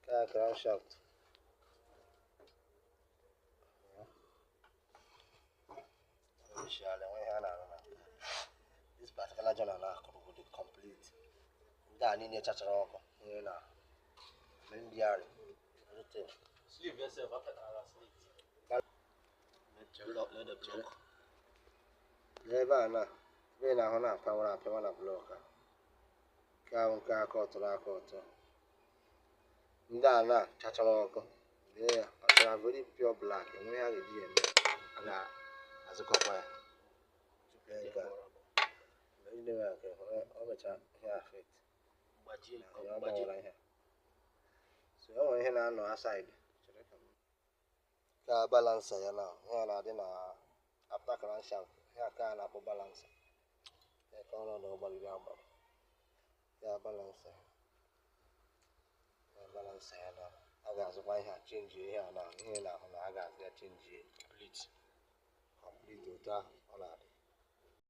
Nke a crankshaft. Mmechiala, enwe ihe a na-arụ na this particular journal na-akụrụ dị complete. Ndị a niile chachara ọkụ ihe na main bearing, everything. Sleeve yourself after that sleeve. Chere. Let the block. N'ebe a na ebe ị na-ahụ na-apịawara apịawa na block a, nke ahụ nke aka ọtụrụ aka ọtọ, ndị a na chachara ọkụ, lee ya, ọ chara very pure black. Enwe ihe a ga-eji ya eme, a ga-azụkọkwa ya. Lee nke a. Mgbe ndị ya nke o mechara ihe affect Gbajie. na ọ Gbajie. gbawara ihe. So e nwere ihe na-anọ aside. Chere ka ka balancer ya na ihe a na-adị na after crankshaft, ihe a ka a na-akpọ balancer ya, ka ọnọdụ gbariri agbari ya, balancer ya, balancer ya na a ga-azụkwa ihe a, change ihe a na ihe na-ahụ na a ga-azụ ya, change Complete. Complete otu ahụ ọ na-adị.